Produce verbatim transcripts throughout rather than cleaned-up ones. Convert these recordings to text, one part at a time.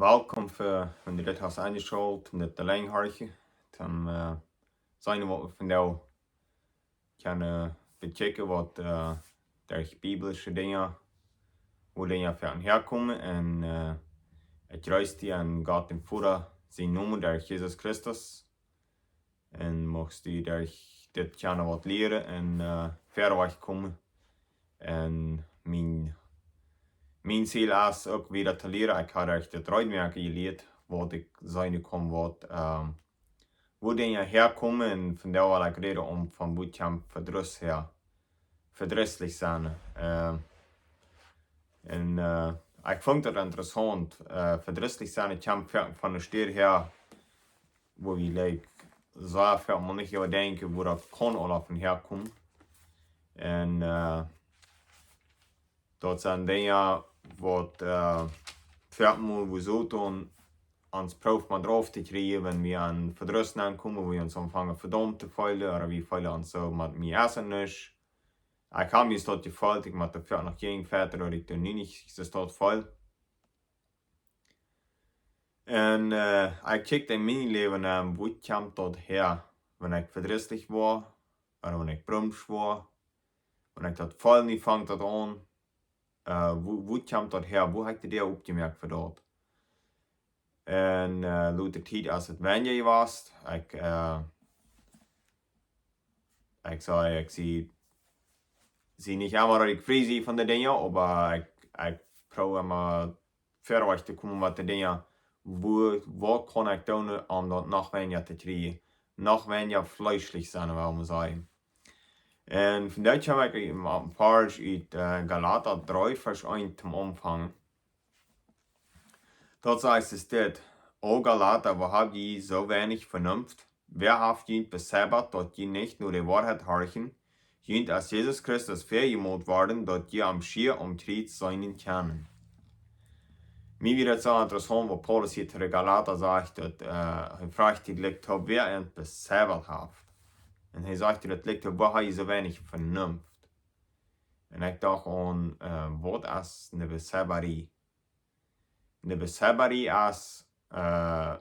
Welkom fa, wan du dit hast aunjeschalt, dit auleen horchen. Dan, äh, seenen wie von jou kjennen bekjikjen waut, äh, derch biblische Dinja, wua Dinja von häakomen. Un, äh, ekj jreess die aun Gott dän Voda sienen Nomen, derch Jesus Christus. Un muchst du derch dit kjennen waut lieren un, äh, wieda komen. Un mien, mien Ziel es uk wieda to lieren. Ekj hab derch dit Reedmoaken jelieet, waut ekj seenen kaun, waut, ähm, wua Dinja häakomen. Un von doa well ekj räden om von wua kjemt Vedruss häa. Vedrusslich sennen. Äh, un, äh, ekj funk daut interessaunt. Äh, vedrusslich sennen kjemt von, von de Städ häa, wua wie, like, sea väl mol nich äwadenkjen, wua daut kaun aula von häakomen. Un, äh, daut sent Dinja waut, äh, väl mol wie soo doonen, ons proowt mau drauf to kjrieen, wan wie aun Vedruss aunkomen, wua wie ons aunfangen vedaumt to feelen, ooda wie feelen ons soo, met mie es et nuscht. Ekj hab mie daut jefeelt, ekj mott doafäa noch jäajen fäten, daut ekj doa nu nich soo daut feel. Un, äh, ekj kjikj en mien Läwen aun, wua kjemt daut häa, wan ekj vedrusslich woa, ooda wan ekj brumsch woa, wan ekj daut feel, nu fangt daut aun, äh, wua, wua kjemt daut häa, wua hab ekj de Däa opjemoakt fa daut? Un, äh, lota Tiet es et weinja jewast. Ekj, äh, ekj saj, ekj sie, sie nich emma daut ekj frie sie von de Dinja, oba ekj, ekj proow emma wieda to komen met de Dinja, wua, waut kaun ekj doonen om daut noch weinja to kjrieen, noch weinja fleeschlich sennen, well wie sajen. Un von doa kjeem ekj een Varsch ut, äh, Galata dree, Varsch eent toom Aunfank. Daut sajcht es dit: O Galata, woo hab jie soo weinich Venunft? Wäa haft junt besebbat, daut jie nich no de Woarheit horchen? Junt es Jesus Christus väajemolt worden, daut jie am schia aum Kjriez seenen kjennen. Mie wia daut soo interessaunt, waut Paulus hia to de Galata sajcht, daut, äh, hee fruach die, like, wäa an besebbat haft. Un hee sajcht, daut, like, woo hab jie soo weinich Venunft? Un ekj docht aun, äh, waut es eene Besebbarie? Eene Besebbarie es, äh,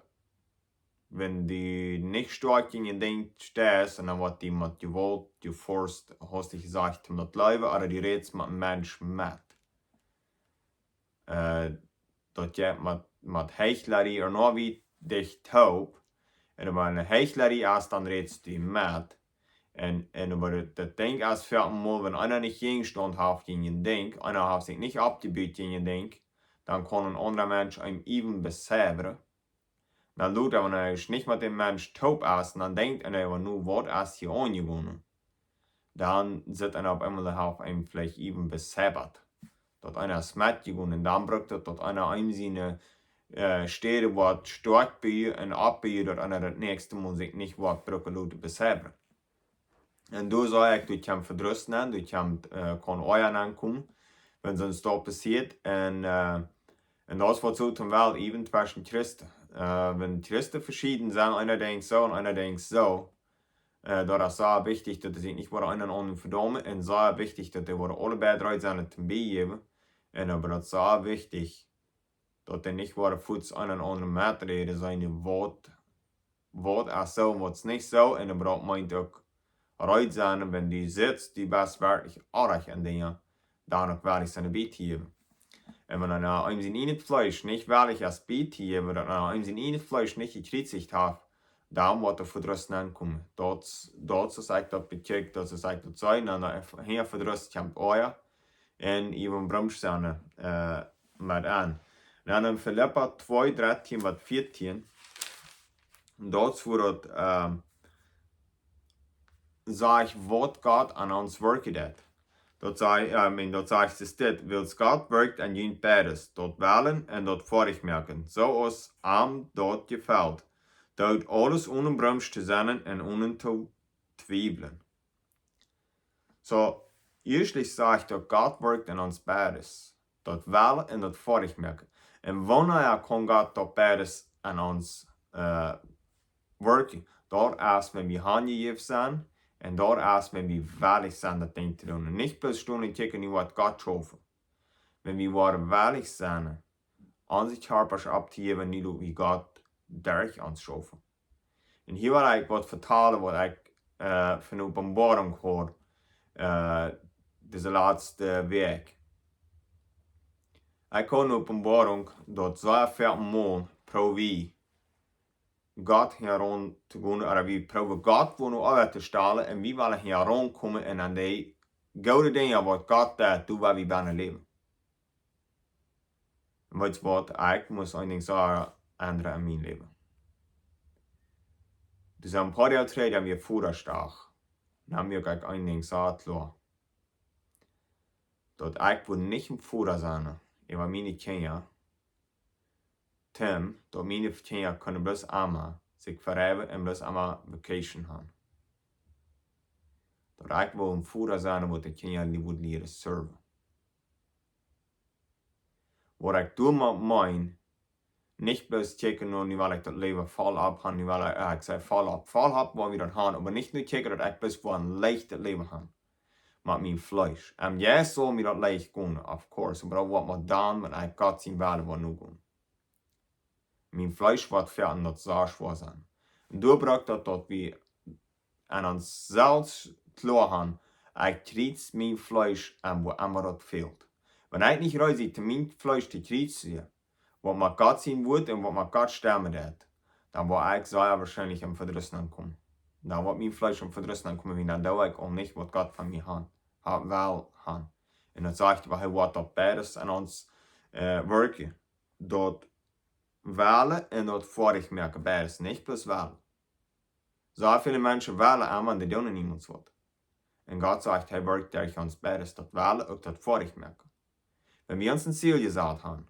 wan du nich stoakj en een Dinkj steist un dan woat die met Jewault, du forst, hast du jesajcht, om daut to jleewen, ooda du rätst met een Mensch met. Äh, daut jeit met, met Heichlerie ooda noch wieda dicht toop. Un wan Heichlerie es, dan rätst du met. Un, un oba daut, daut Dinkj es väl mol, wan eena nich jäajenstonden haft jäajen een Dinkj, eena haft sikj nich oppjebut jäajen een Dinkj, dan kaun een aundra Mensch am even besebbren. Dan lota, wan eena nich met dän Mensch toop es, dan denkjt eena äwa no, waut es hia aunjegonen. Dan sitt eena opp eemol, haft eena veleicht even besebbat. Daut eena es metjegonen, dan brukt daut, daut eena eenem siene, äh, Städ woat stoakj bie un oppbie, daut eena daut näakjste Mol sikj nich woat brucken loten besebbren. Un doa saj ekj, doa kjemt Vedruss nenn, doa kjemt, äh, kaun Oaja nenn komen, wan soont daut passieet. Un, äh, un daut es waut soo toom well, even tweschen Christen. Äh, wan Christen veschieden sent, eena denkjt soo un eena denkjt soo, äh, daut es sea wichtich, daut see sikj nich woaren eena dän aundren vedaumen. Un sea wichtich, daut dee woaren aule beid reed sennen toom bejäwen. Un oba daut es sea wichtich, daut dee nich woaren fuaz eena dän aundren meträden, seenen waut, waut es soo un waut es nich soo. Un oba daut meent uk reed sennen, wan du sitst, du best werkjlich oajch aun Dinja, dan uk wellich sennen bietejäwen. Un wan eena eenem sien ieejnet Fleesch nich wellich es bietejäwen, daut eena eenem sien ieejnet Fleesch nich jekjriezicht haft, dan woat doa Vedruss nenn komen. Daut, daut es, aus ekj daut bekjikj, daut es, aus ekj daut saj, dan, äh, hia Vedruss kjemt Oaja un even brumsch sennen, äh, met aun. Dan en Filippa twee, drettieen bat vieetieen, daut es wua daut, ähm, sajcht, waut Gott aun ons werkjen deit. Daut sajcht, I mean, daut sajcht es dit: Wiels Gott werkjt aun junt beides, daut Wellen un daut Foadich-moaken, soo aus am daut jefelt. Doot aules onen brumsch to sennen un onen to twiewlen. Soo, ieeschtlich sajcht daut, Gott werkjt aun ons beides. Daut Wellen un daut Foadich-moaken. Un wanea kaun Gott daut beides aun ons, äh, werkjen? Daut es, wan wie hanjejäft sent, un daut es, wan wie wellich sent, daut Dinkj to doonen. Nich bloos stonen un kjikjen, nu woat Gott schaufen. Wan wie woaren wellich sennen, onse Kjarpasch auftojäwen, nu daut wie Gott derch ons schaufen. Un hia well ekj waut vetalen, waut ekj, äh, von Openboarunk hieed, äh, dise latste Wäakj. Ekj hieed en Openboarunk, daut sea väl mol proow wie Gott hinjaraun to gonen, ooda wie proowen Gott wua no äwa to stalen, un wie wellen hinjaraun komen un aun dee goode Dinja, waut Gott deed, doa wua wie bennen läwen. Un weetst waut, ekj must een Dinkj sea endren en mien Läwen. Daut es een poa Doag trigj, daut wia Vodaschdach. Dan wia ekj een Dinkj sea kloa. Daut ekj wudd nich een Voda sennen, äwa miene Kjinja, Tim, daut miene Kjinja kunnen bloos emma sikj vereewen un bloos emma vacation haben. Daut ekj wull een Voda sennen, waut de Kjinja, dee wudden lieren serven. Waut ekj doamet meen, nich bloos kjikjen no, nu well ekj daut Läwen voll opp haben, nu well ekj, äh, ekj saj voll opp, voll opp well wie daut haben, oba nich no kjikjen daut ekj bloos fa een leichtet Läwen hab. Met mien Fleesch. Un jo, saul mie daut leicht gonen, of course, oba daut woat mau dan, wan ekj Gott sien Wellen woa nogonen. Mien Fleesch woat fa daut sea schwoa sennen. Un doa brukt daut, daut wie aun ons selfst kloa haben, ekj kjriez mien Fleesch aun wua emma daut fält. Wan ekj nich reed sie, mien Fleesch to kjriezen, waut met Gott sien Wort un waut met Gott stemmen deit, dan woa ekj sea woascheinlich em Vedruss aunkomen. Dan woat mien Fleesch em Vedruss aunkomen, wiels dan doo ekj uk nich, waut Gott von mie han, ha-, well han. Un daut sajcht, wiels hee woat daut beides aun ons, äh, werkjen. Daut wellen un daut foadich moaken, beides, nich bloos wellen. Soo väl Menschen wellen emma, dee doonen niemols waut. Un Gott sajcht, hee werkjt derch ons beides, daut wellen uk daut foadich moaken. Wan wie ons een Ziel jesat haben,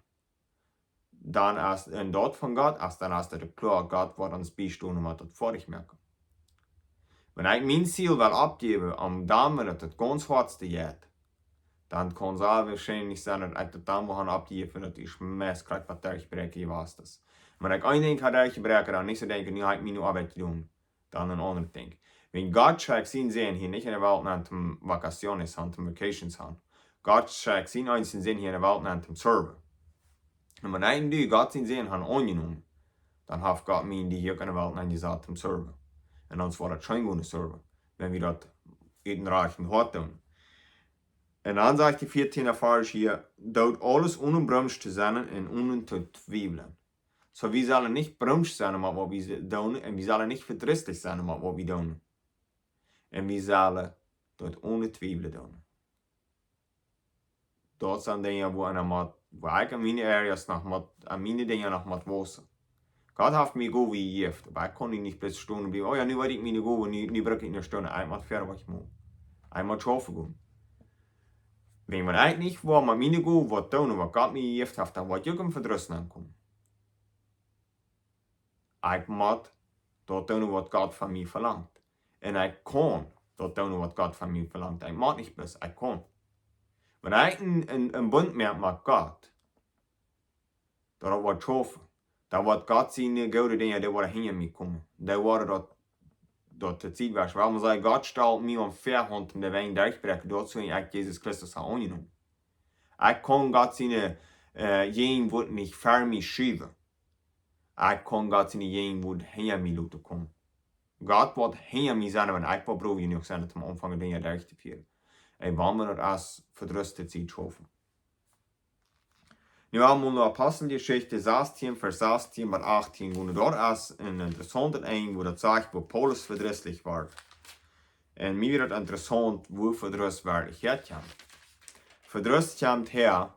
dan es, un daut von Gott es, dan es daut kloa, Gott woat ons biestonen, om daut foadich moaken. Wan ekj mien Ziel well oppjäwen, om dan, wan daut daut gaunz hoatste jeit, dan kaun sea woascheinlich sennen, daut ekj daut dan woa han oppjejäft, daut ekj meist krakjt waut derchbräakjen jewast es. Wan ekj een Dinkj ha derchjebroaken, dan nich soo denkjen, nu ha ekj miene Oabeit jedonen. Dan een aundret Dinkj. Wan Gott schekjt sienen Sän hia nich enne Welt nenn toom vacaciones han, toom vacations han. Gott schekjt sienen eensjen Sän hia enne Welt nenn toom serven. Un wan ekj un du Gott sienen Sän han aunjenomen, dan haft Gott mie un die hia enne Welt nenn jesat toom serven. Un ons woat daut scheen gonen serven, wan wie daut ut een rajchtet Hoat doonen. Un dan sajcht de vieetieende Varsch hia, doot aules onen bromsch to sennen un onen to twiewlen. Soo, wie sellen nich bromsch sennen met waut wie doonen, un wie sellen nich vedrisslich sennen met waut wie doonen. Un wie sellen daut onen twiewlen doonen. Daut sent Dinja, wua eena mott, wua ekj en miene Areas noch mott, aun miene Dinja noch mott waussen. Gott haft mie Gowen jejäft, oba ekj kaun nich bloos stonen bliewen. Oh jo, nu weet ekj miene Gowen, nu, nu bruck ekj nich stonen. Ekj mott wieda waut moaken. Ekj mott schaufen gonen. Wan, wan ekj nich woa met miene Gowen waut doonen, waut Gott mie jejäft haft, dan woa ekj uk em Vedruss aunkomen. Ekj mott daut doonen, waut Gott von mie velangt. Un ekj kaun daut doonen, waut Gott von mie velangt. Ekj mott nich bloos, ekj kaun. Wan ekj een, een, een Bunt moak met Gott, daut woat schaufen. Dan woat Gott siene goode Dinja, dee woaren hinja mie komen. Dee woaren daut, daut to Ziel wajch. Wuarom saj ekj, Gott stalt mie aun väa aun, om de Wajch derchbräakjen, daut soo ekj Jesus Christus ha aunjenomen. Ekj kaun Gott siene, äh, Jäajenwoat nich ver mie schuwen. Ekj kaun Gott siene Jäajenwoat hinja mie loten komen. Gott woat hinja mie sennen, wan ekj woa broof jenuach sennen, om aunfangen Dinja derchtofieren. Un wan wie daut aus vedrusstet Ziel schaufen. Nu ha wie no Aposteljeschicht sastieen, Varsch sastieen bat achttieen gonen. Doa es een interessauntet Enj, wua daut sajcht, wua Paulus vedrusslich woat. Un mie wia daut interessaunt, wua Vedruss werkjlich häakjemt. Vedruss kjemt häa,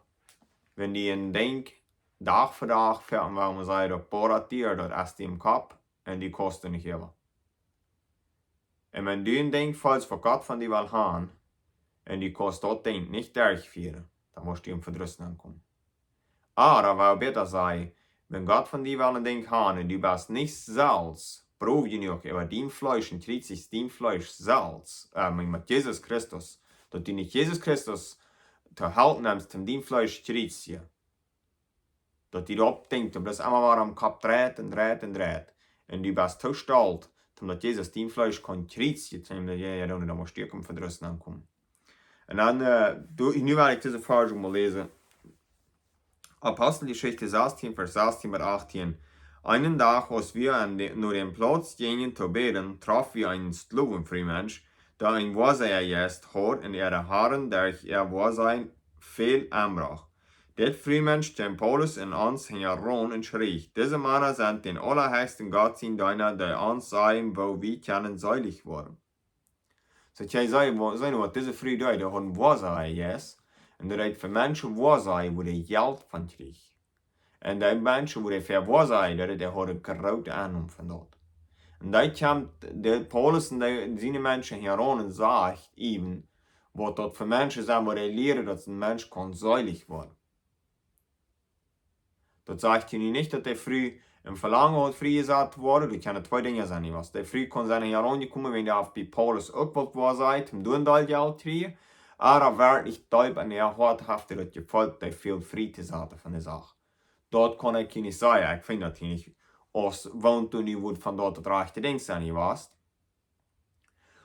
wan du een Dinkj Dach fa Dach, fa, un wan wie sajen, daut boat die, daut es die em Kopp, un du kaust doa nich äwa. Un wan du een Dinkj feelst, waut Gott von die well han, un du kaust daut Dinkj nich derchfieren, dan woascht du em Vedruss aunkomen. Ooda, woo bäta sajen, wan Gott von die well een Dinkj han, un du best nich selfst broof jenuach äwa dien Fleesch un kjriezjst dien Fleesch selfst, äh, met, met Jesus Christus, daut du nich Jesus Christus to Help nemst, om dien Fleesch to kjriezjen. Daut die doaropp denkjt, un daut emma wada em Kopp dreit un dreit un dreit. Un du best too stolt, om daut Jesus dien Fleesch kaun kjriezjen, om daut, jo, jo, dan, dan woascht du uk em Vedruss aunkomen. Un dan, äh, doa, nu well ekj dise Varsch mol läsen. Aposteljeschicht sastien, Varsch sastien bat achtieen. Eenen Dach, aus wie aun de, no dän Plauz jinjen to bäden, troffen wie eenen Sklowenfruemensch, dee een Woasajajeist haud un äare Harren derch äa Woasajen väl enbrocht. Dit Fruemensch kjeem Paulus un ons hinjaraun un schrieech: Dise Mana sent dän aulahechsten Gott siene Deena, dee ons sajen, woo wie kjennen seelich woaren. Soo, ekj saj, woo, saj nu, waut dise Fru deed, dee haud een Woasajajeist. Un dee deed fa Menschen woasajen, wua dee Jelt von kjrieech. Un dee Menschen, wua dee fa woasajen, dee, dee hauden groote Ahnung von daut. Un dee kjemt, de Paulus un dee, siene Menschen hia aun un sajcht äwen, waut daut fa Menschen sent, wua dee lieren, daut een Mensch kaun seelich woaren. Daut sajcht hia nu nich, daut dee Fru een Velangen haud, friejesat to woaren. Daut kjennen twee Dinja sennen, nich waut? Dee Fru kaun sennen hia aunjekomen, wan dee haft bie Paulus uk waut woasajen, om doa een Deel Jelt kjrieen. Oba werkjlich deep en äa Hoat haft dee daut jefeelt, dee väl frie to saten von de Sach. Daut kaun ekj hia nich sajen. Ekj finj daut hia nich, aus wan doa nu wudd von daut daut rajchte Dinkj sennen, nich waut?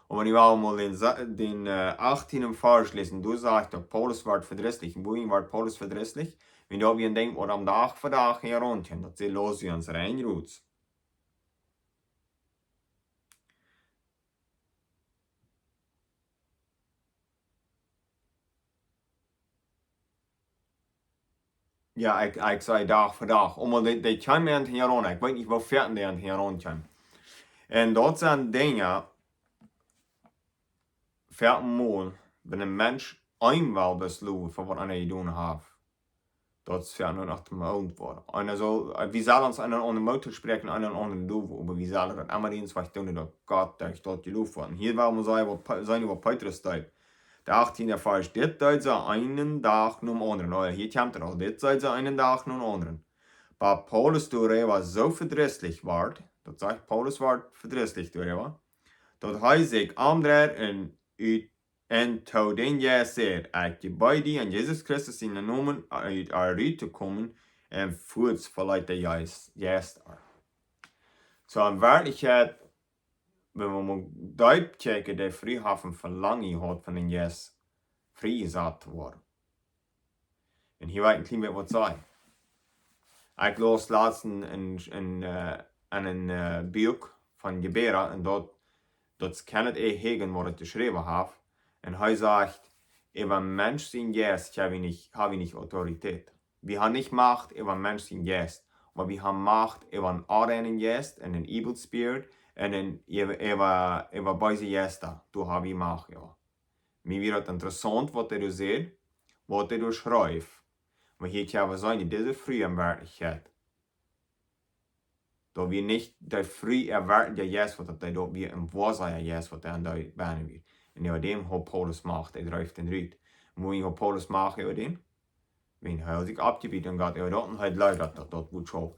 Un wan wie mol dän, Sa- dän, äh, achtieenden Varsch läsen, doa sajcht daut Paulus wort vedrisslich. Un wuarom wort Paulus vedrisslich? Wan doa wie een Dinkj, waut aum Dach fa Dach hia aun kjemt, daut see los wie ons rein rut. Jo, ekj, ekj saj Dach fa Dach. Oba dee, dee kjeem aun hia aun. Ekj weet nich, woo foaken dee aun hia aun kjeem. Un daut sent Dinja, foaken mol, wan een Mensch eemol besloten fa waut eena jedonen haft, daut es fa eenen noch to Moot woaren. Eena saul, wie sellen ons eenen aundren Moot toospräakjen, eenen aundren Doof, oba wie sellen daut emma dän Wajch doonen, daut Gott derch daut jeloft woat. Un hia woa wie sajen, waut Pe-, seenen, waut Petrus deed. De achtieende Varsch: Dit deeden see eenen Dach nom aundren. Oh jo, hia kjemt et aul. Dit deeden see eenen Dach nom aundren. Bat Paulus doaräwa soo vedrisslich wort, daut sajcht, Paulus wort vedrisslich doaräwa, daut hee sikj omdreid un ut, un to dän Jeist säd: Ekj jebäd die en Jesus Christus sienen Nomen, ut äa rut to komen, un fuaz veleet de Jeist, Jeist äa. Soo, en Werkjlichkjeit, wan wie mol deep kjikjen, dee Fru haft een Velangen jehaut von dän Jeist friejesat to woaren. Un hia well ekj een kjlien bät waut sajen. Ekj laus latst een, een, een, äh, een, äh, Buak von Gebäda, un daut, daut es Kenneth E. Hagin, waut daut jeschräwen haft. Un hee sajcht, äwa Mensch sien Jeist hab wie nich, hab wie nich Autoritäet. Wie haben nich Macht äwa Mensch sien Jeist, oba wie haben Macht äwa een onreinen Jeist un een evil spirit un een äwa, äwa, äwa beese Jeista. Doa haben wie Macht, jo. Mie wia daut interessaunt, waut hee doa säd, waut hee doa schreef. Oba hia kjenn wie seenen, dise Fru en Werkjlichkjeit, daut wia nich dee Fru en Werkjlichkjeit, waut daut dee doa wia, een Woasajajeist, waut doa en dee bennen wia. Un äwa däm haud Paulus Macht, hee dreef dän rut. Un woo haud Paulus Macht äwa dän? Wan hee sikj oppjebieet aun Gott, äwa daut, un hee jleewd daut, daut, daut wudd schaufen.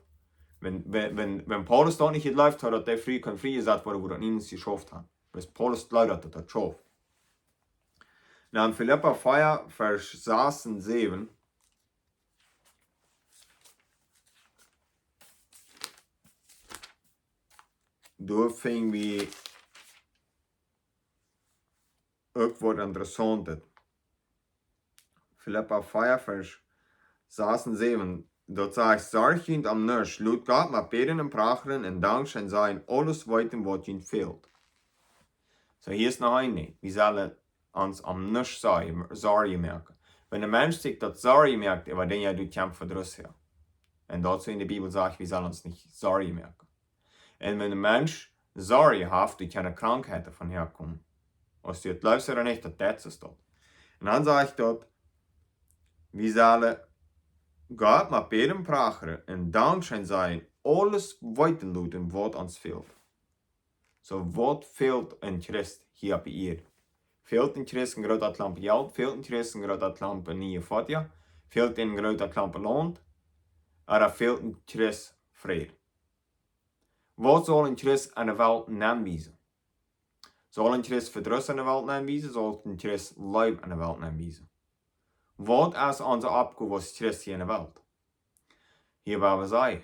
Wan, wan, wan, wan Paulus daut nich jejleewd haud, daut dee Fru kunn friejesat woaren, wudd daut niemols jeschauft haben. Oba Paulus jleewd daut, daut daut schauft. Dan Filippa vea, Varsch sas un säwen. Doa finj wie uk waut Interessauntet. Filippa vea, Varsch sas un säwen. Daut sajcht: Sorjt junt om nuscht, lot Gott met Bäden un Prachren un Dankscheinsajen aules weeten, waut junt fält. Soo, hia es noch een Dinkj. Wie sellen ons om nuscht Sorj-, Sorjen moaken. Wan een Mensch sikj daut Sorjen moakt äwa Dinja, dan kjemt Vedruss häa. Un daut es, wan de Bibel sajcht, wie sellen ons nich Sorjen moaken. Un wan een Mensch Sorjen haft, dan kjennen Krankheiten von häa komen. Aus du daut jleefst ooda nich, daut, daut es daut. Un dan sajcht daut, wie sellen Gott met Bäden un Prachren un Dankscheinsajen aules weeten loten, waut ons fält. Soo, waut fält een Christ hia opp de Ieed? Fält een Christ een groota Klomp Jelt? Fält een Christ een groota Klomp niee Foatieja? Fält een groota Klomp Launt? Ooda fält een Christ Fräd? Waut saul een Christ aun de Welt nenwiesen? Saul een Christ Vedruss aun de Welt nenwiesen? Saul een Christ Leew aun de Welt nenwiesen? Waut es onse Oppgow aus Christ hia enne Welt? Hia woa wie sajen,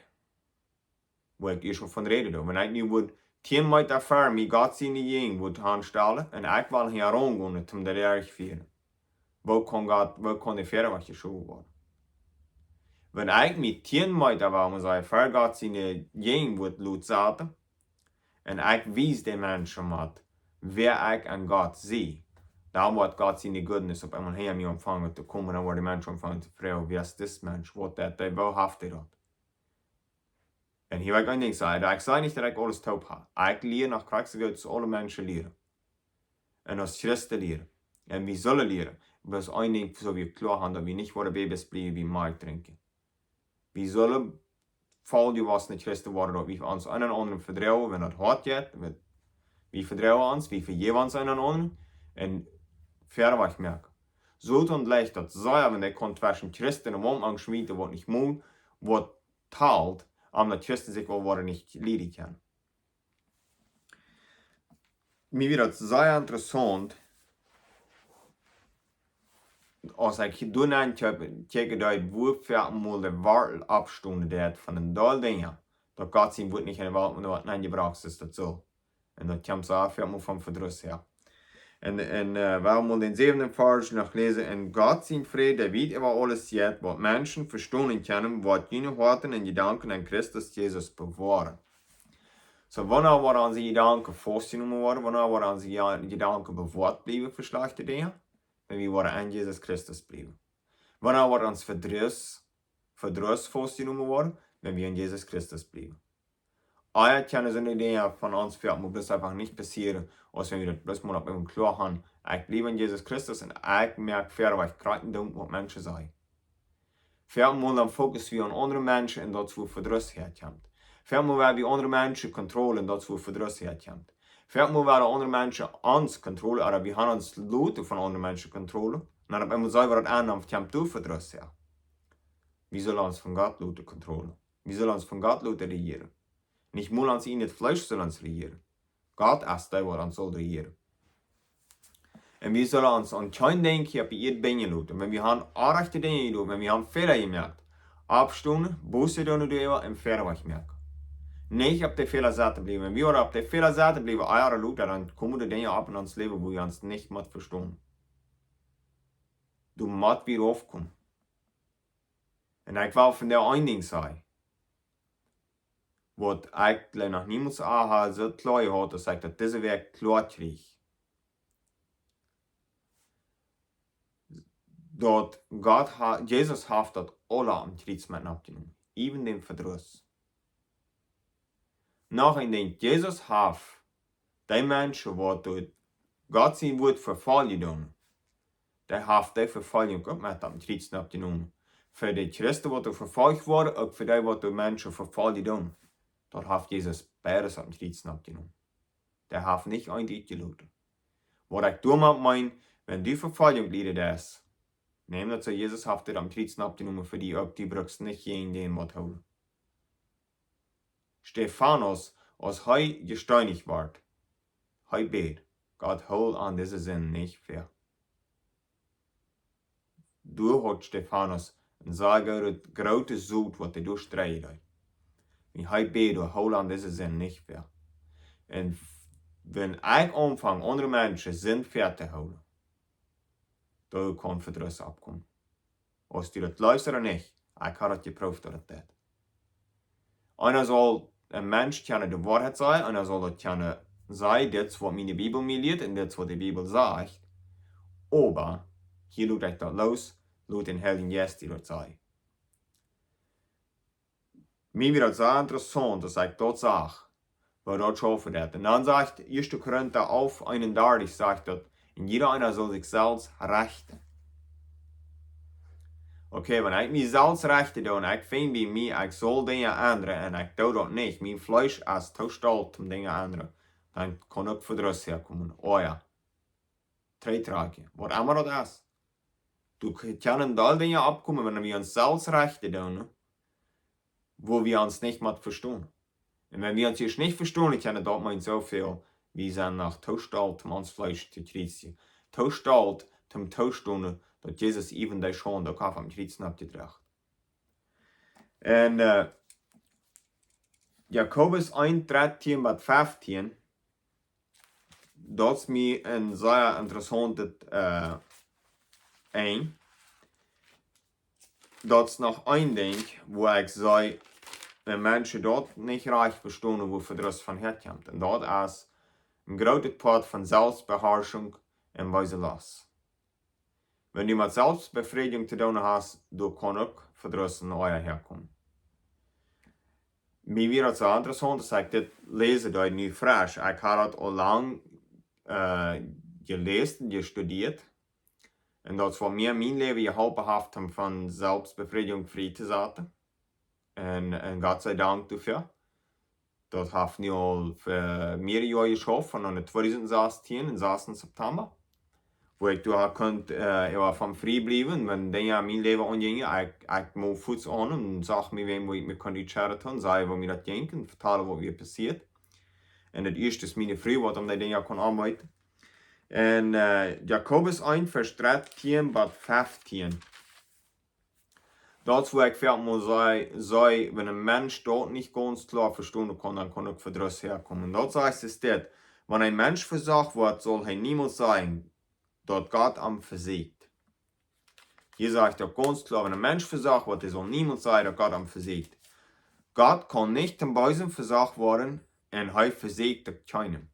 wua ekj ieescht von räden doo. Wan ekj nu wudd tieen Meeta ver mie Gott siene Jinja wudd aunstalen un ekj well hia romgonen, om de Rajcht fieren. Woo kaun Gott, woo kaun de Fäad wajchjeschowen woaren? Wan ekj mie tieen Meeta, wuarom saj ekj, ver Gott siene Jäajenwoat lot sat, un ekj wies de Menschen waut, wäa ekj aun Gott sie, dan woat Gott siene goodness opp eemol hinja mie aunfangen to komen, dan woaren de Menschen aunfangen to froagen: "Wäa es dis Mensch? Waut deit dee? Woo haft dee daut?" Un hia well ekj een Dinkj sajen, ekj saj nich, daut ekj aules toop hab. Ekj lia noch krakjt soo goot aus aule Menschen lieren. Un aus Christen lieren. Un wie sellen lieren. Bloos een Dinkj sell wie kloa haben, daut wie nich woaren Babys bliewen, wie Malkj drinkjen. Wie sellen volljewossne Christen woaren, daut wie ons eent dän aundren vedroagen, wan daut hoat jeit, wan wie vedroagen ons, wie vejäwen ons eent dän aundren, un wieda wajch moaken. Soo daut leicht daut saj, wan dee kaun tweschen Christen un Womang schmieten, woat nich mol, woat talt, om daut Christen sikj aul woaren nich lieren kjennen. Mie wia daut sea interessaunt, aus ekj doa nenn kjikjen deed, woo foaken mol de Wartel oppstonen deed von een Deel Dinja, daut Gott sien Wuat nich enne Welt nenn jebrocht es, daut soo. Un daut kjemt soo foaken mol von Vedruss häa. Un, un, äh, wie wellen mol dän säwenden Varsch noch läsen. "Un Gott sien Fräd, dee wiet äwa aules jeit, waut Menschen vestonen kjennen, woat june Hoaten un Jedanken en Christus Jesus bewoaren." Soo, wanea woaren onse Jedanken faustjenomen woaren? Wanea woaren onse Ja-, Jedanken bewoat bliewen fa schlajchte Dinja? Wan wie woaren aun Jesus Christus bliewen. Wanea woat ons Vedruss, Vedruss faustjenomen woaren? Wan wie aun Jesus Christus bliewen. Ea kjennen soone Dinja von ons foaken mol bloos eefach nich passieren, aus wan wie daut bloos mol opp eemol kloa haben: Ekj bliew aun Jesus Christus un ekj moak wieda wajch krakjt daut, waut Menschen sajen. Foaken mol dan fokussen wie aun aundre Menschen un daut es wua Vedruss häakjemt. Foaken mol woa wie aundre Menschen kontrollieren, daut es wua Vedruss häakjemt. Foaken mol woaren aundre Menschen ons kontrollieren, ooda wie haben ons loten von aundre Menschen kontrollieren. Un dan opp eemol saj wie daut aun, dan kjemt doa Vedruss häa. Wie sellen ons von Gott loten kontrollieren. Wie sellen ons von Gott loten rejieren. Nich mol ons ieejnet Fleesch saul ons rejieren. Gott es dee, waut ons saul rejieren. Un wie sellen ons aun kjeen Dinkj hia opp de Ieed binjen loten. Wan wie haben orrajchte Dinja jedonen, wan wie haben Fäla jemoakt, oppstonen, Buss doonen doaräwa un wieda wajch moaken. Nich opp de Fäla sitten bliewen. Wan wie opp de Fäla sitten bliewen, ea ooda lota, dan komen de Dinja opp en ons Läwen, wua wie ons nich met vestonen. Doa motten wie raufkomen. Un ekj well vondoag een Dinkj sajen, waut ekj veleicht noch niemols aul soo kloa jehaut, aus ekj daut dise Wäakj kloa kjrieech. Daut Gott ha-, Jesus haft daut aula aum Kjriez met oppjenomen. Even dän Vedruss. Noch een Dinkj, Jesus haft dee Menschen, waut doa Gott sien Wuat vefoljt haben, dee haft dee Vefoljunk uk met oppem Kjriez oppjenomen. Fa de Christen, waut doa vefoljt worden, uk fa dee, waut doa Menschen vefoljt haben. Daut haft Jesus beides oppem Kjriez oppjenomen. Dee haft nich eent utjeloten. Waut ekj doamet meen, wan du Vefoljunk lieden deist, nemm daut soo, Jesus haft dit aum Kjriez oppjenomen fa die uk, du brukst nich jäajen dän waut hoolen. Stefanus, aus hee jesteenicht wort, hee bäd: "Gott, hool aun dise Sind nich väa." Doa haud Stefanus een sea groote, groote Sot, waut hee doa sträden deed. Un hee bäd: "Doa, hool aun dise Sind nich väa." Un f-, wan ekj aunfang, aundre Menschen Sind väa to hoolen, doa kaun Vedruss oppkomen. Aus du daut jleefst ooda nich, ekj hab daut jeprooft, daut et deit. Eena saul een Mensch kjennen de Woarheit sajen, eena saul daut kjennen sajen: "Dit es waut miene Bibel mie lieet un dit es waut de Bibel sajcht." Oba hia lot ekj daut loos, lot dän Heiljen Jeist die daut sajen. Mie wia daut sea interessaunt, aus ekj daut sach, woo daut schaufen deed. Un dan sajcht ieeschte Korinta alf eenundartich, sajcht daut: "Un jieda eena saul sikj selfst rechten." Okay, wan ekj mie selfst rechten doo un ekj finj bie mie, ekj saul Dinja endren un ekj doo daut nich, mien Fleesch es too stolt om Dinja endren, dan kaun uk Vedruss häakomen. Oh jo. Trigj trakjen, waut emma daut es. Doa k-, kjennen aul Dinja oppkomen, wan wie ons selfst rechten doonen, wua wie ons nich met vestonen. Un wan wie ons ieescht nich vestonen kjennen, daut meent soo väl, wie sent noch too stolt om ons Fleesch to kjriezjen. Too stolt om to stonen, daut Jesus even dee Schaund uk haft aum Kjriez oppjedroagen. Un, äh, Jakobus eent, dartieen bat feftieen, daut es mie een sea interessauntet, äh, Enj. daut es noch een Dinkj, wua ekj saj, wan Menschen daut nich rajcht vestonen, wua Vedruss von häakjemt. Un daut es een grootet Poat von Selfstbeharschunk un beese Lust. Wan du met Selfstbefriedijunk to doonen hast, dan kaun uk Vedruss un Oaja häakomen. Mie wia daut soo interessaunt, daut ekj dit läsen deed nu fresch. Ekj haud daut aul lang, äh, jeläst un jestudieet. Un daut es waut mie en mien Läwen jeholpen haft, om von Selfstbefriedijunk frie to sennen. Un, un Gott sei Dank doafäa. Daut haft nu aul fa mearere Joa jeschauft, von aun tweedusent sastieen, aum sasten September. Wua ekj doa kunn, äh, äwa von frie bliewen, wan Dinja en mien Läwen aunjinjen, ekj, ekj mol fuaz aun un sach mie wäm, wua ekj mie kunn utscheren, saj, woo mie daut jinkj, un vetalen, waut wia passieet. Un daut ieeschte es miene Fru, waut om dee Dinja kunn aunbeeten. Un, äh, Jakobus eent, Varsch dartieen bat feftieen. Daut es, wua ekj foaken mol saj, saj, wan een Mensch daut nich gaunz kloa vestonen kaun, dan kaun uk Vedruss häakomen. Daut sajcht es dit: Wan een Mensch vesocht woat, saul hee niemols sajen, daut Gott am vesieekjt. Hia sajcht daut gaunz kloa, wan een Mensch vesocht woat, dee saul niemols sajen, daut Gott am vesieekjt. Gott kaun nich toom Beesen vesocht woaren un hee vesieekjt uk kjeenem.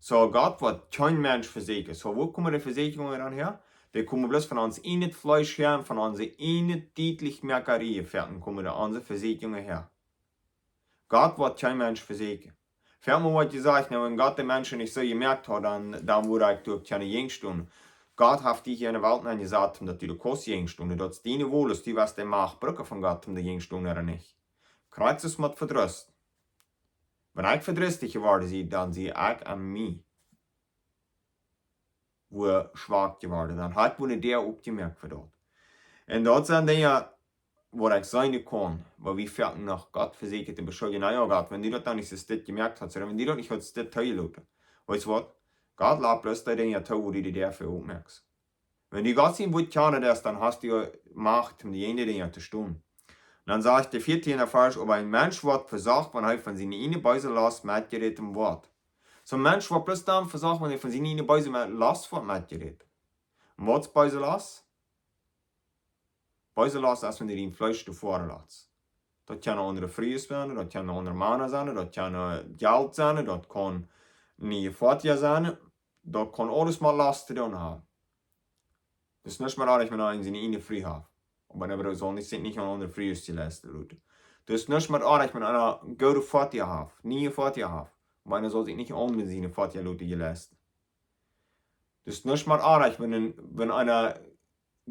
Soo, Gott woat kjeen Mensch vesieekjen. Soo, wua komen de Vesieekjungen dan häa? Dee komen bloos von ons ieejnet Fleesch häa un von onse ieejne Dietlichmoakerien, foaken komen dee, onse Vesieekjungen häa. Gott woat kjeen Mensch vesieekjen. Väl mol woat jesajcht, na, wan Gott de Menschen nich soo jemoakt haud, dan, dan wudd ekj doa kjeene jäajen stonen. Gott haft die hia enne Welt nenjesat, om daut du doa kaust jäajen stonen. Daut es diene Wol, aus du west de Macht brucken von Gott, om doa jäajen stonen ooda nich. Krakjt soo met Vedruss. Wan ekj vedrisslich jeworden sie, dan sie ekj aun mie, wua schwak jeworden. Dan haud ekj wua ne Däa opjemoakt fa daut. Un daut sent Dinja, waut ekj seenen kaun, wua wie foaken noch Gott vesieekjen to beschuljen. Na jo, Gott, wan du daut dan nich soo dit jemoakt hast, ooda wan du daut nich hast dit toojeloten. Weetst du waut? Gott lat bloos dee Dinja too, wua du de Däa fa opmoakst. Wan du Gott sien Wuat kjanen deist, dan hast du Macht, om dee Dinja to stonen. Dan sajcht de vieetieende Varsch: Oba een Mensch woat vesocht, wan hee von siene ieejne beese Lust metjeräten woat. Soo een Mensch woat bloos dan vesocht, wan hee von siene ieejne beese Me-, Lust woat metjeräten. Un waut es beese Lust? Beese Lust es, wan du dien Fleesch doa väa latst. Daut kjennen aundre Frues sennen, daut kjennen aundre Mana sennen, daut kjennen Jelt sennen, daut kaun niee Foatieja sennen, daut kaun aules met Lust to doonen haben. Daut es nuscht met oajch, wan eena siene ieejne Fru haft. Oba eena saul nich, sikj nich aun aundre Frues jelästen loten. Daut es nuscht met oajch, wan eena goode Foatieja haft, niee Foatieja haft. Oba eena saul sikj nich aun siene Foatieja loten jelästen. Daut es nuscht met oajch, wan een, wan eena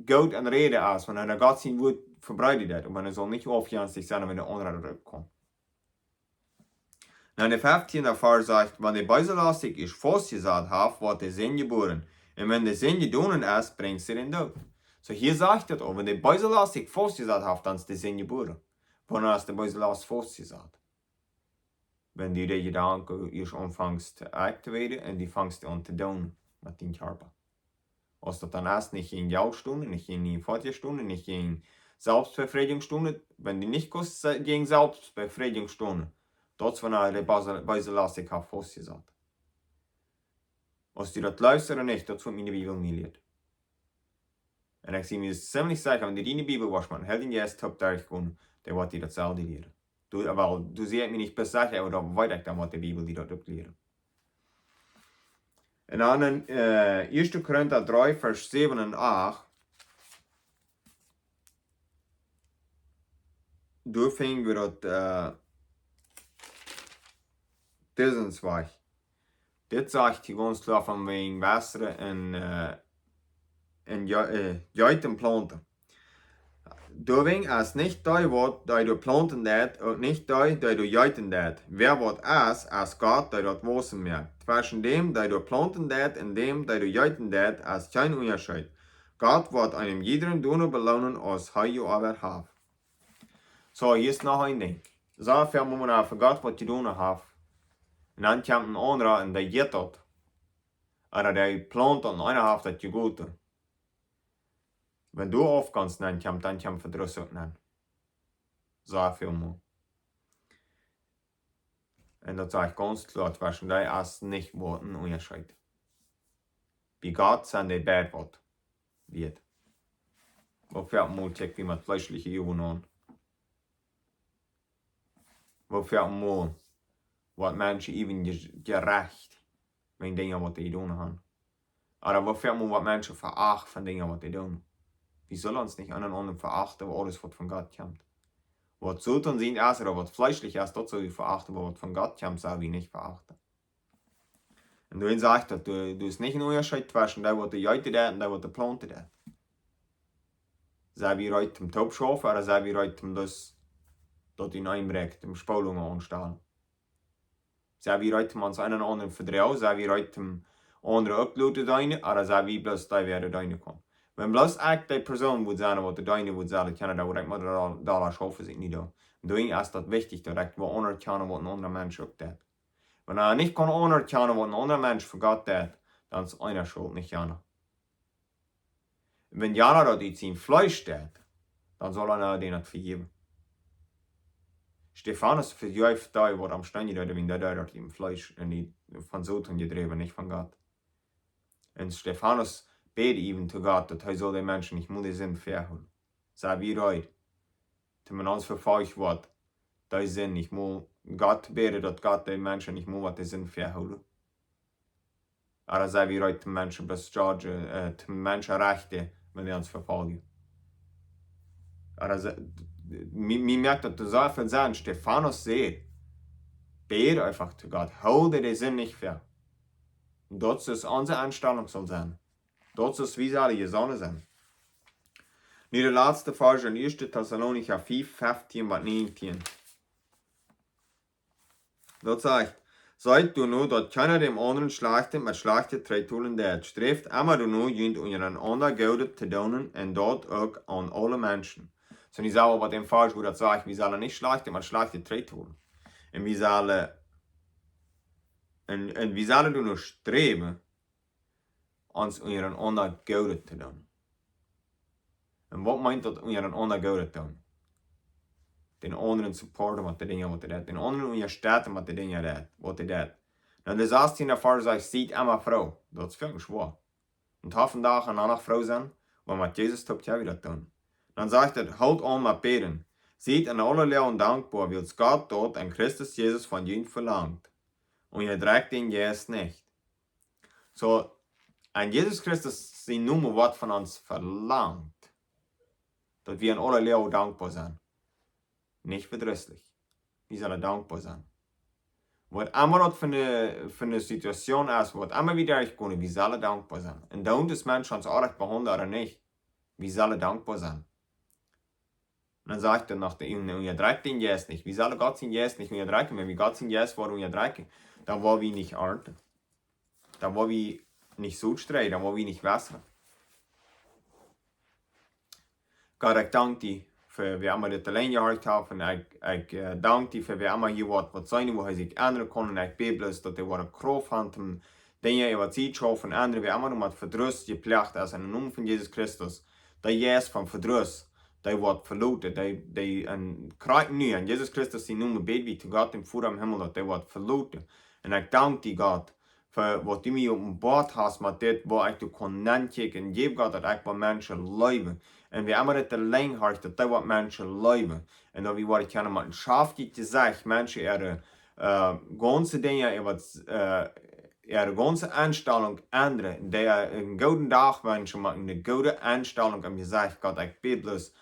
goot aun räden es, wan eena Gott sien Wuat vebreeden deit, oba eena saul nich aufjenstich sennen, wan de aundre rutkomen. Na, de feftiende Varsch sajcht: Wan de beese Lust sikj ieescht faustjesat haft, woat de Sind jebuaren. Un wan de Sind jedonen es, brinjt see dän Doot. Soo, hia sajcht daut uk, wan de beese Lust sikj faustjesat haft, dan es de Sind jebuaren. Wanea es de beese Lust faustjesat? Wan du de Jedanken ieescht aunfangst to aktivieren un du fangst aun to doonen met dien Kjarpa. Aus daut dan es, nich jäajen Jelt stonen, nich jäajen niee Foatieja stonen, nich jäajen Selfstbefriedijunk stonen, wan du nich kaust se-, jäajen Selfstbefriedijunk stonen, daut es wanea de beese, beese Lust sikj haft faustjesat. Aus du daut jleefst ooda nich, daut es waut miene Bibel mie lieet. Un ekj sie mie zimlich secha, wan du diene Bibel woascht met dän Heiljen Jeist toop derchgonen, dan woat die daut selwje lieren. Du, oba du sajchst mie nich besecha, oba dan weet ekj dan, waut de Bibel die daut uk lieren. Un dan en, äh, ieeschte Korinta dree, Varsch säwen un acht, doa finjen wie daut, äh, disen Wajch. Dit sajcht hia gaunz kloa von wäajen wotren un, äh, un je-, äh, jeeten un plaunten. Doawäajen es nich dee, waut dee doa plaunten deit, uk nich dee, dee doa jeeten deit. Wäa waut es, es Gott, dee daut wausen moakt. Tweschen däm, dee doa plaunten deit, un däm, dee doa jeeten deit, es kjeen Unjascheet. Gott woat eenem jiedren doano beloonen, aus hee jeoabeit haft. Soo, hia es noch een Dinkj. Soo, wan eena fa Gott waut jedonen haft, un dan kjemt een aundra un dee jeit daut. Ooda dee plaunten un eena haft daut jegoten. Wan du aufkjemst, dan kjemt, dan kjemt Vedruss uk aun. Soo väl mol. Un daut saj ekj gaunz kloa, tweschen dee es nich waut een Unjascheet. Bie Gott sent dee beid waut wieet. Woo väl mol kjikj wie met fleeschliche Uagen aun? Woo väl mol woat Menschen äwen je-, jerecht wäajen Dinja waut dee jedonen haben? Ooda woo väl mol woat Menschen veacht von Dinja waut dee doonen? Wie sellen ons nich eena dän aundren veachten, oba aules waut von Gott kjemt. Waut Soton sien es, ooda waut fleeschlich es, daut sell wie veachten, oba waut von Gott kjemt, sell wie nich veachten. Un doa sajcht daut, du, du hast nich eenen Unjascheet tweschen dee waut jeeten deit un dee waut planten deit. Sent wie reed toom toop schaufen, ooda sent wie reed toom daut, daut en eenem Rikj, toom Spolungen aunstalen? Sent wie reed toom ons eena dän aundren vedroagen, sent wie reed toom aundre uk loten deenen, ooda sent wie bloos dee waut deenen kjennen? Wan bloos ekj dee Persoon mott sennen waut deenen mott, sell ekj kjennen, dan woa ekj mau doa, doa schaufen, saj ekj nich doa. Un doawäajen es daut wichtich daut ekj woa aunerkjanen waut een aundra Mensch uk deit. Wan hee nich kaun aunerkjanen waut een aundra Mensch fa Gott deit, dan es eena schultich aun jana. Wan jana daut ut sien Fleesch deit, dan saul hee dän daut vejäwen. Stefanus vejeef dee waut am stonen deeden, wiels dee deed daut ut sien Fleesch un dee von Soton jedräwen, nich von Gott. Un Stefanus bäd äwen to Gott, daut hee saul de Menschen nich mea de Sind vehoolen. Sent wie reed, wan ons vefolcht woat, de Sind nich mea, Gott bäden, daut Gott de Menschen nich mea woat de Sind vehoolen? Ooda sent wie reed, de Menschen bloos judgen, äh, de Menschen rechten, wan dee ons vefoljen? Ooda se-, mie, mie moakt daut soo väl Senn. Stefanus sajcht, bäd eefach to Gott, hool de Sind nich ver. Daut es onse Enstalunk saul sennen. Daut es, wie sellen jesonnen sennen. Nu de latste Varsch en Ieeschte Tessalonicha fiew, feftieen bat näajentieen. Daut sajcht: Seet doano, daut kjeena däm aundren Schlajchtet met Schlajchtet trigjtolen deit. Sträft emma doano, junt unjarenaunda Goodet to doonen un daut uk aun aule Menschen. Soo, nu sent wie bie dän Varsch, wua daut sajcht, wie sellen nich Schlajchtet met Schlajchtet trigjtolen. Un wie sellen, un, un wie sellen doano sträwen, ons unjarenaunda Goodet to doonen. Un waut meent daut, unjarenaunda Goodet to doonen? Dän aundren supporten met de Dinja waut hee deit. Dän aundren unjastetten met de Dinja waut hee deit. Dan de sastiende Varsch sajcht: Siet emma froo. Daut es werkjlich woa. Un hee von Dach aun Dach froo sennen, oba met Jesus toop kjenn wie daut doonen. Dan sajcht et: Hoolt aun met bäden. Siet en aule Loagen dankboa, wiels Gott daut en Christus Jesus von junt velangt. Unjadrekjt dän Jeist nich. Soo, en Jesus Christus sien Nomen woat von ons velangt, daut wie en aule Loagen dankboa sent. Nich vedrisslich. Wie sellen dankboa sennen. Waut emma daut fa eene, fa eene Situation es, waut emma wie derchkomen, wie sellen dankboa sennen. Un dan daut Menschen ons oajch behaundlen ooda nich, wie sellen dankboa sennen. Un dan sajcht et noch, dee unjadrekjt dän Jeist nich. Wie sellen Gott sien Jeist nich unjadrekjen. Wan wie Gott sien Jeist wudden unjadrekjen, dan wudden wie nich arnten. Dan wudden wie nich soo streien, dan wudden wie nich wässren. Gott, ekj dank die fa wäa emma dit auleen jehorcht haft. Un ekj, ekj, äh, dank die fa wäa emma hia woat waut seenen, wua hee sikj endren kaun. Un ekj bäd bloos daut hee woat Krauft haben, Dinja äwa sikj schaufen, endren, wäa emma noch met Vedruss jeplagt es, en dän Nomen von Jesus Christus. Dee Jeist von Vedruss, dee woat veloten, dee, dee, un krakjt nu, en Jesus Christus sien Nomen bäd wie to Gott, dän Voda em Himmel, daut dee woat veloten. Un ekj dank die, Gott, fa waut du mie openboat hast met dit, wua ekj doa kaun nenkjikjen. Jeff, Gott, daut ekj woa Menschen leewen. Un wäa emma dit auleen horcht, daut dee woat Menschen leewen. Un daut wie woaren kjennen met een schaftjet Jesecht Menschen äare, äh, gaunze Dinja, äa waut, äh, äare gaunze Enstalunk endren. Dee, äh, eenen gooden Dach wenschen met eene goode Enstalunk em Jesecht. Gott, ekj bäd bloos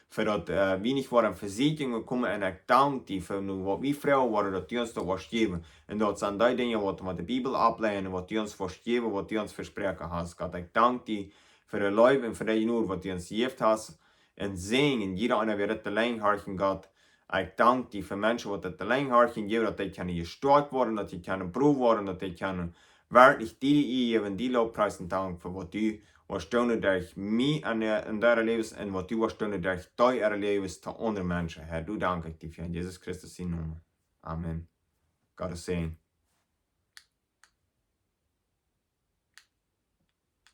fa daut, äh, wie nich woaren en Vesieekjungen komen. Un ekj dank die fa nu waut wie froagen woaren, daut du ons daut woascht jäwen. Un daut sent dee Dinja waut wie met de Bibel aufläsen, waut du ons woascht jäwen, waut du ons vesproaken hast. Gott, ekj dank die fa de Leew un fa de Jnod waut du ons jejäft hast. Un säajen jieda eena, wäa dit auleen horcht, Gott. Ekj dank die fa Menschen waut dit auleen horcht, jeff daut dee kjennen jestoakjt woaren, daut dee kjennen Brot woaren, daut dee kjennen werkjlich die, die Ea jäwen, die Lofpries un Dank fa waut du woascht doonen derch mie en, en äare Läwes un waut du woascht doonen derch dee äare Läwes to aundre Menschen. Herr, doa dank ekj die fa en Jesus Christus sienen Nomen. Amen. Gottes Säajen.